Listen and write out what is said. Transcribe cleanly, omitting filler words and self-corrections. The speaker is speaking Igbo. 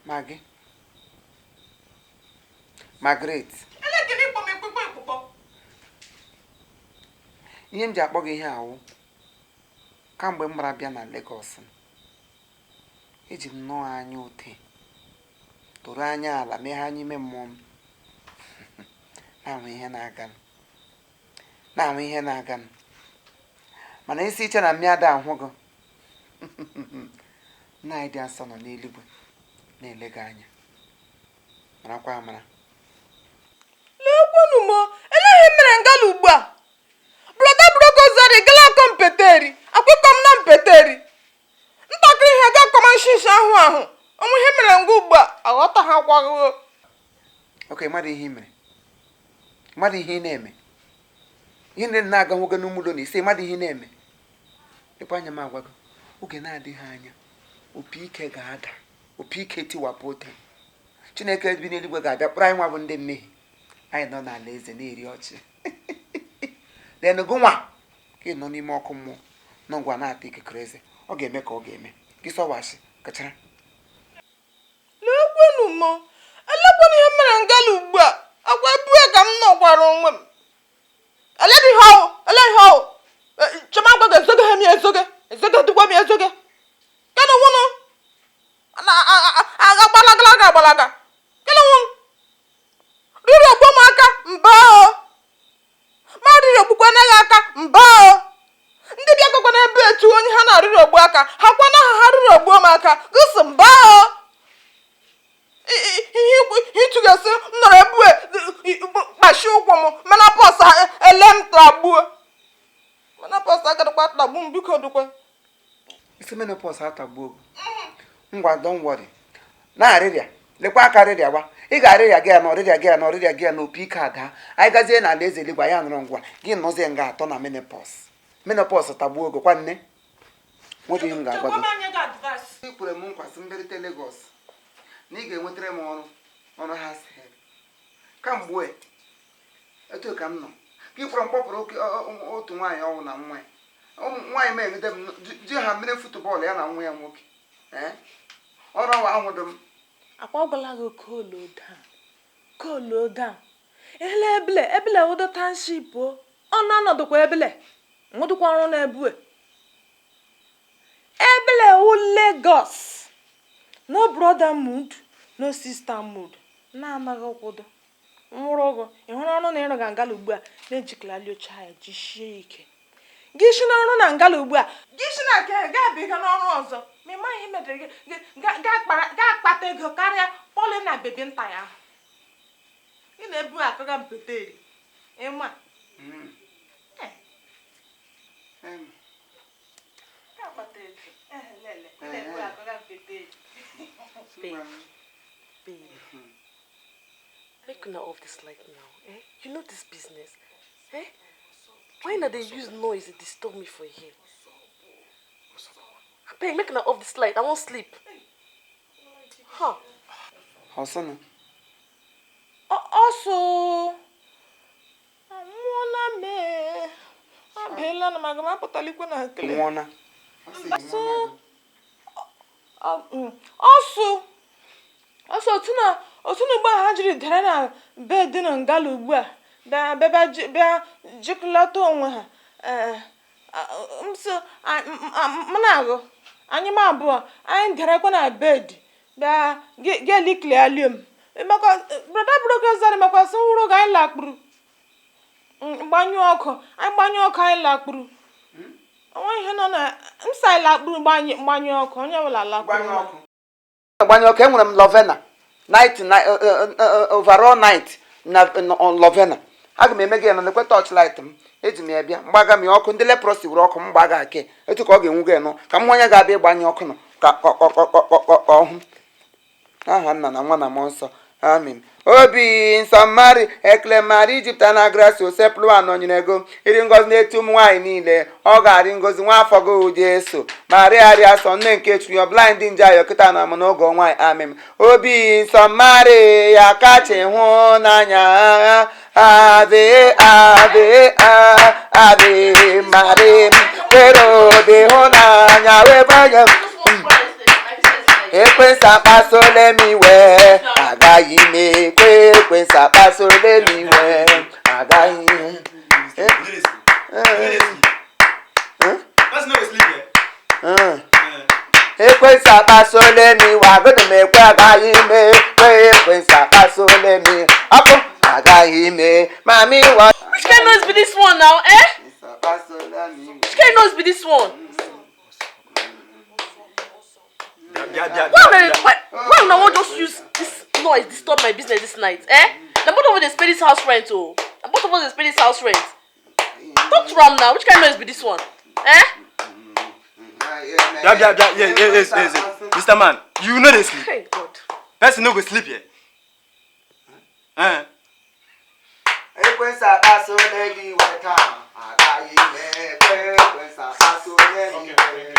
Maggie, Margaret. Elekere ịkpọ m ekpekpe ekpukpọ. Ihe m ji akpọ gị ihe awụ, kamgbe m gbara bịa na Lagos, eji m nnọọ anya ute tụrụ anya ala, meghe anya ime mmụọ m, na-ahụ ihe na-aga, na-ahụ ihe na-aga. Mana isi iche na mmịada ahụ gị, nna anyị dị asọ nọ n'eluigwe na-ele gị anya. Marakwa amara. Lekwenu m, eleghị mere ngala ugbu a. Brother Brokozari gala akọ mpeteri akwụkwọ m na mpeteri ntakịrị ihe ga akọma nshishi ahụ ahụ onwe ihe mere nga ugbu a, aghọta ha kwaghị. Ok, mmadụ, ihe ị mere, mmadụ, ihe ị na-eme, ihe ndị na-aga nwoke n'ụmụ ụlọ na ise, mmadụ, ihe ị na-eme, lekwa anya m agwa gị, oge na-adịghị anya opi ike ga-ada, opi ike tiwapụ ote. Chineke bi n'eluigwe ga-abịa kpọrọ anyị nwa bụ ndị mmehie anyị nọ n'ala eze na-eri ọchị. Then gụnwa ka ị nọ n'ime ọkụ mmụọ nọ ngwa na-ata ikikere eze. Ọ ga-eme ka ọ ga-eme gị sọwashi kachara. Lekwenu m, elekwenu ihe mere ngala ugbu a. Akwa ebue ka m nọkwara onwe m. Eleghị ihe ọwụ, eleghị ihe ọwụ. Chema gwa gị, ezoge m ya, ezoge, ezoge dịkwa m ezoge kenụ nwụnụ agbalagala ga agbalaga kenụ nwụnụ riri ogbo m aka mba o, ma riri ogbukwa anaghị aka mba o. Ndị bịa gwakwa n'ebe etu onye ha na-arịrị ogbu aka ha kwana ha, ha riri ogbuo m aka gụsị mba o. Ihe ịtụgasị m nọrọ ebue kpachi ụkwụ m, mana pọs ele m tagbuo, mana pọs agadịkwa tagbu m, biko dịkwa. Isi menopause atagbuo gị. Ngwa, don't worry, na-arịrịa, lekwa aka rịrịawa. Ị ga-arịrịa gị ya na ọrịrịa gị ya na ọrịrịa gị ya na opi ike ada, anyị gazie n'ala eze eluigwe, anyị anọrọ ngwa gị nọzie nga atọ na menopause. Menopause tagbuo ogo kwa nne nwere ihe m ga-agwa gị. Ị kwere m nkwa sị m bịarute Lagos na ị ga-enwetara m ọrụ, ọrụ ha si kamgbe etu ka m nọ ka ị kpọrọ m kpọpụrụ otu nwaanyị ọnwụ na nwa ya. Ụmụ nwaanyị m egide m ji ha mmiri football ya na nwa ya nwoke. Ee, ọrụ ọwa ahụ dị m. Akwa gwala gị, cool down, cool down. Ele ebele ebele ụdọ township o, ọnụ anọdụkwa ebele nwụdụkwa ọrụ na-ebue ebele wụ Lagos. No brother mood, no sister mood, na-anaghị kwụdo nwụrụ ụgwọ. Ị hụrụ ọrụ na ịrụga ngala ugbu a na-ejikalali oche ya jisie ike gị si n'ọrụ na ngala ugbu a, gị si na nke gaa biga n'ọrụ ọzọ, ma ị maghị ihe metere gị gaa akpata ego karịa pọli na bebi nta ya ahụ ị na-ebu akụga mpeteri ịma. Eh, gaa akpata ego. Eh, lele, ị na-ebu akụga mpeteri. Babe, babe, make una off this light now. Eh? You know this business. Eh? Why na dey use noise dey disturb me for here? Abeg, make una off this light. I wan sleep. Huh. Ọsọnụ. Ọsụ anwụọla mee abeela na maga m apụtalikwe na nkele. Nwụọna. Ọsụ ọsụ ọsụ otu na otu na ugbu a ha jiri dere na bed na ngala ugbu a bịa bịa bịa jikọlata onwe ha. Ee, m sị m na-agụ anyị m abụọ anyị derekwa na bed bịa ga-eliklialie m maka brother Brokozari makwa sị nwụrụ ga anyị lakpuru, gbanyụọ ọkụ, anyị gbanyụọ ọkụ, anyị lakpuru. Onwe ihe nọ na m sị anyị lakpuru, gbanyụọ ọkụ, onye ọbụla lakpuru. Gbanye ọkụ, gbanye ọkụ. Enwere m Lovena night overall night na on Lovena. Aga m eme gị ya na lekwe torch light m eji m ya bịa mgbaga m ya ọkụ. Ndị leprosy were ọkụ m gbaga ake etu ka ọ ga-enwu gị nụ, ka m hụ onye ga-abịa ịgbanye ọkụ nọ ka ọ hụ. Aha Nna na Nwa na Mmụọ Nsọ, amen. Obi nsọ Mari, ekele Mari jupụtara na grace, Osebụrụwa nọnyere go, iri ngọzi n'etu ụmụ nwaanyị niile, ọ ga-arị ngọzi nwa afọ gị Jesu. Maria rịa nsọ, nne nke Chukwu, ọbụla ndị nje ayọ kịta na mụ n'oge nwaanyị, amen. Obi nsọ Mari ya kacha ịhụ n'anya. Ave, ave, ave Mari, were obi hụnanya wee banye. Ekwensu akpasuola m iwe, agaghị m ekwe. Ekwensu akpasuola m iwe, agaghị. Person no go sleep here. Ekwensu akpasuola m iwe, agụdụ m ekwe, agaghị m ekwe. Ekwensu akpasuola m iwe, ọkụ, agaghị m mami wa. Which kind noise be this one now, eh? Which kind noise be this one? Bia, bia, Why bia, una bia. why una wan just use this noise disturb my business this night, eh? Na both of us dey pay this house rent o. Na both of us dey pay this house rent. Talk to am now. Which kind noise be this one? Eh? Bia, bia, bia. Yes. Mr. Man, you no dey sleep. Hey God. Person no go sleep here. Eh. Ekwensu akpasuola gị iwe taa, agaghị m ekwe. Ekwensu akpasuola gị iwe.